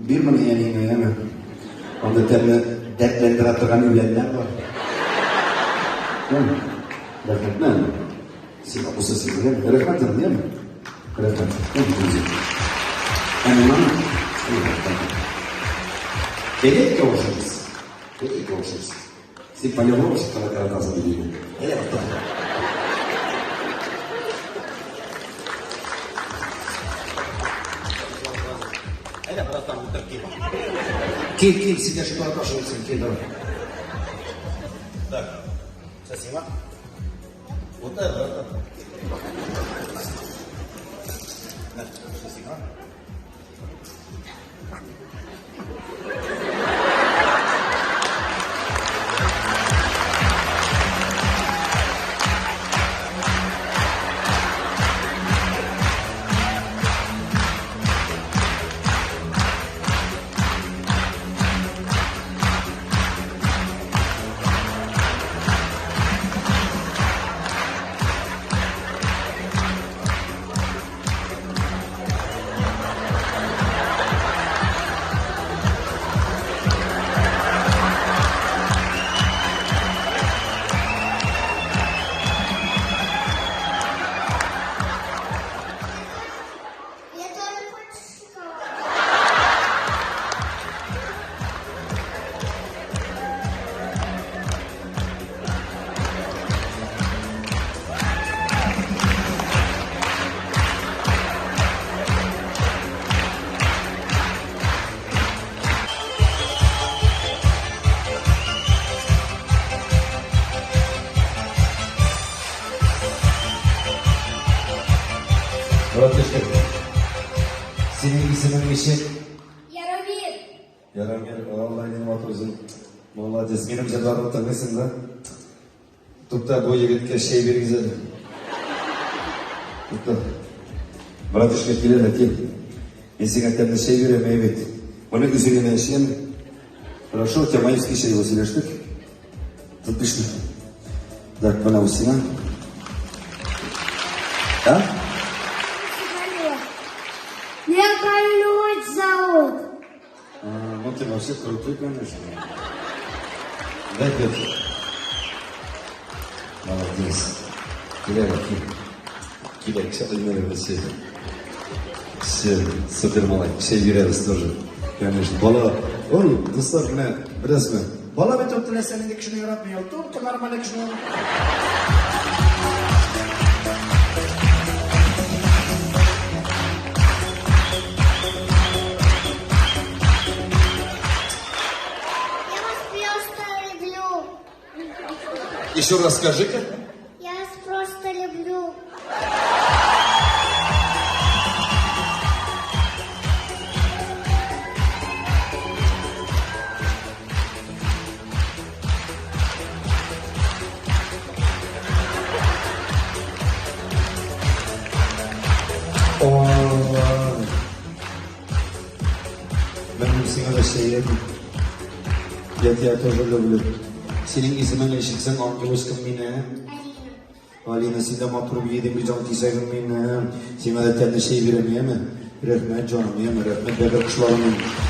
Бир моны әниеңә, яме. Анда тәмле дәртләндерә торган үләннәр бар. Яме. Рәхмәт, мә. Сиңа бусы сиңа, яме. Рәхмәт, яме, яме. Рәхмәт. Яме, үзе. Ә миңа? Әйдә икәү ашыйбыз. Әйдә икәү ашыйбыз. Син по-любому шоколад яратасың диде. Әйдә, утыр. Әйдә, братан, утыр, кил. Кил, кил, син дә шоколад ашыйсың, кил, давай. Так, сейчас сиңа. Утыр, братан. На, сейчас сиңа. Я тоже хочу шоколад. Братишка, синең исемең ничек? Яромир. Яромир, Алла минем матур үзең. Молодец, минем җырларымны тыңлыйсың да? Тукта, бу егеткә чәй бирегез әле. Тукта. Братишка, кил әле, кил. Мин сиңа тәмле чәй бирәм, әйбәт. Моны үзең генә эчәм. Хорошо, тямаевский чәй ул сөйләштек. Отлично. Так, менә ул сиңа. А? Меня правильно зовут. А, ну ты вообще крутой, конечно. Дай пять. Молодец. Килә, кил. Килә, кеше Все, супер малай. Чәй бирәбез тоже. Конечно. Бала, ой, дуслар, менә беләсезме? Бала бит ул теләсә нинди кешене яратмый, ул только нормальный кешене Я вас просто люблю. Еще раз скажи-ка. Я вас просто люблю. Мин сиңа да чәй Я тебя тоже люблю. Синең исемең ничек соң, ангелушкам минем? Алина. Алина, син дә матур биедең бит, җан кисәгем минем. Сиңа да тәмле чәй бирәм, яме? Рәхмәт, җаным, яме, рәхмәт, бәбәк кошларым.